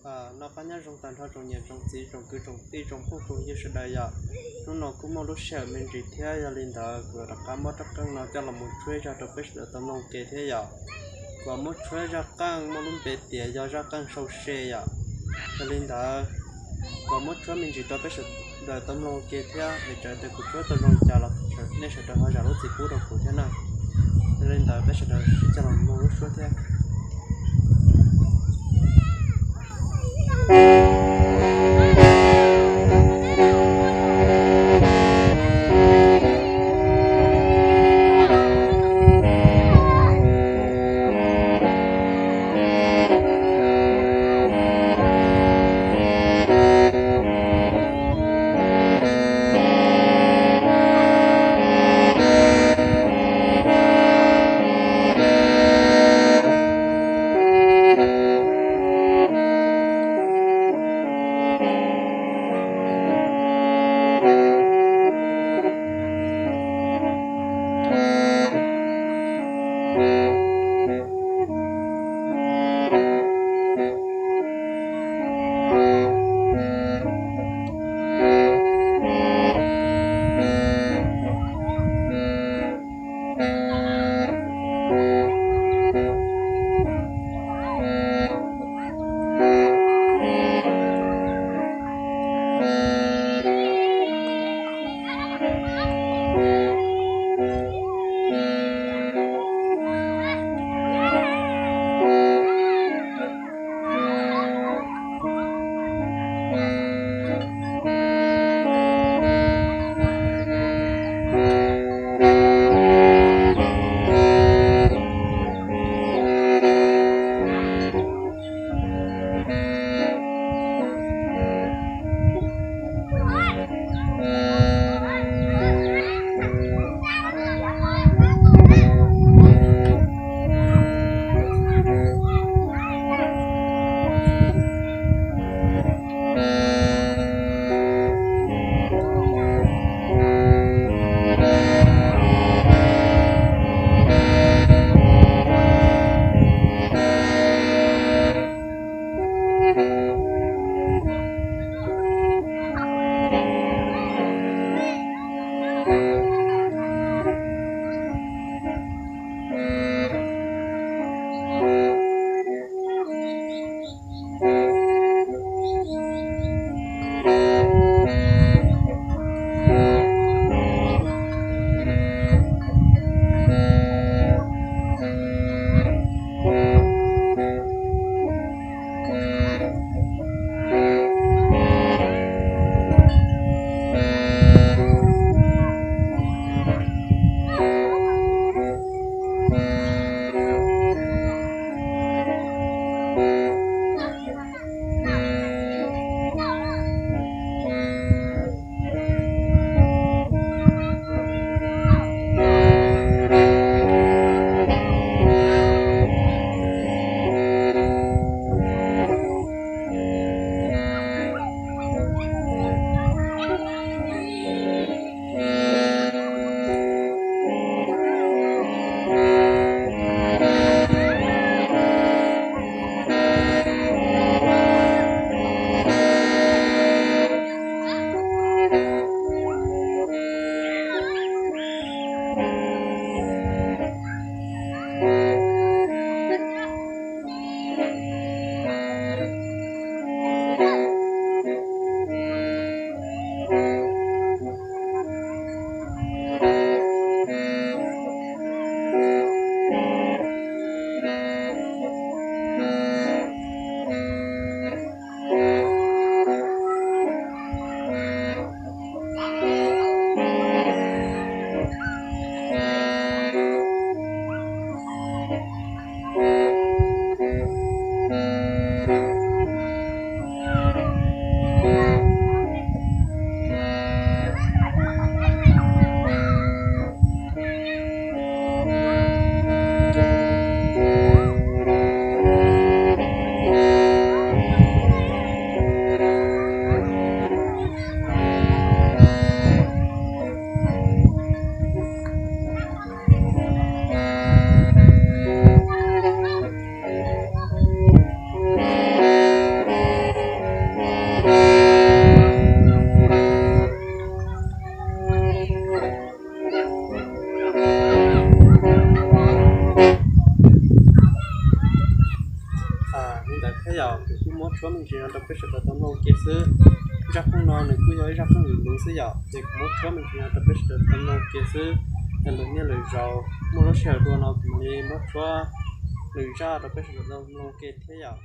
Noj qab nyob zoo tag nrho tsoom niam tsoom txiv tsoom kwv tsoom tij tsoom phooj tsoom ywg sawv daws yom. Hnub no kuj muaj lub sij hawm me ntsis thiab, yog li ntawd kuv rov qab muab rab qeej no coj los mus tshuab zog rau peb sawv daws tau mloog ke thiab yom. Kuv muab tshuab zaj qeej muaj lub npe tias yog zaj qeej sau se yom. Yog li ntawd kuv muab tshuab me ntsis rau peb sawv daws tau mloog ke thiab es tsam tias kuv tshuab tau zoo cas los nej sawv daws ho zam lub txim pub rau kuv thiab na. Yog li ntawd peb sawv daws sib cog los mloog lub suab thiab. Muab tshuab me ntsis no rau peb sawv daws tau mloog ke xwb. Zaj phooj no nws kuj yog ib zaj phooj ywg luv xwb yom, ces kuv muab tshuab me ntsis no rau peb sawv daws tau mloog ke xwb. Lwm niaj lwm zaus muaj lub sij hawm dua no kuv mam li muab tshuab lwm zaj rau peb sawv daws tau mloog ke thiab yom.